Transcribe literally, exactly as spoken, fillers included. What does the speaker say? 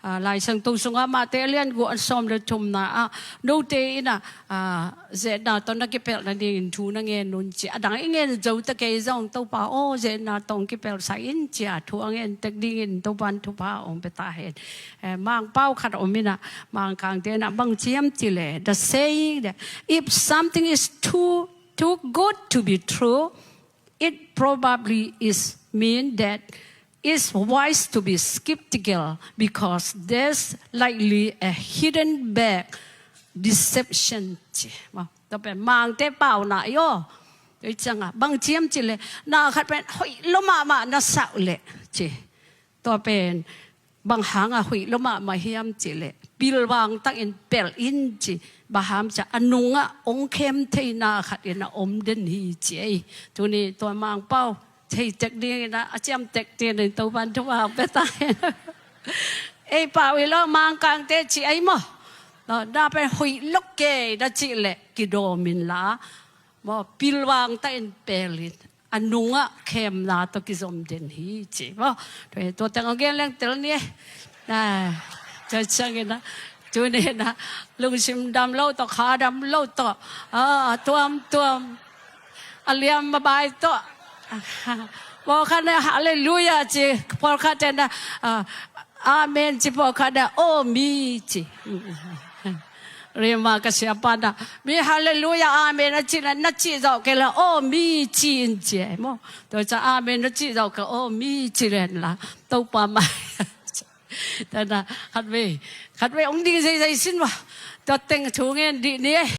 Laisiangtho sungah Mate a lian guk a sawm le thumna ah, note in ah, ah, ze-etna tawh na kipelh nadingin thu na ngen un ci. A dang i ngen zo ta kei zong Topa aw, ze-etna tawh hong kipelh sa in ci-a thu a ngen tek dingin Topa in thupha hong pia ta hen. Eh, Mangpau khat om in ah, Mangkangte in ah bang ci hiam cih leh, the saying that if something is too, too good to be true, it probably is mean that it's wise to be skeptical because there's likely a hidden back deception ci. Maw, tua pen Mangte pau na hi aw. Tua hi ciangah bang ci hiam cih leh, na khat pen hoih lua mahmah na sa uh leh ci. Tua pen bang hangah hoih lua mahmah hiam cih leh, pilvang takin pelh in ci. Bang hang hiam cih leh a nungah hong khem thei na khat in ah om den hi ci ei. Tuni tua Mangpau thei tek dingin ah, a ciam tek dingin Topa in thupha hong pia ta hen. Ei pau hi lo, Mangkangte ci ei maw. Na pen hoih lua kei na cih leh kidawm inla, maw, pilvang takin pelh in, a nungah khemna tawh kizom den hi ci maw. Tua, tua teng hong gen leng tel ni. Ah, tua ciangin ah, tuni in ah, lungsim dam lo tawh, kha dam lo tawh, ah, a tuamtuam, a liam a bai tawh, pawlkhat in ah halleluiah ci, pawlkhat in ah, ah, amen ci, pawlkhat in ah aw mi ci. Rema ka siapa in ah, mi halleluiah, amen a cih leh, na cih zawh kei leh aw mi ci in ci ei maw. Tua ciang amen na cih zawh kei leh aw mi ci leng la, Topa mai. Tua in ah khatvei, khatvei hong ding zeizei sin maw. Tua teng thu ngen dih ni ei.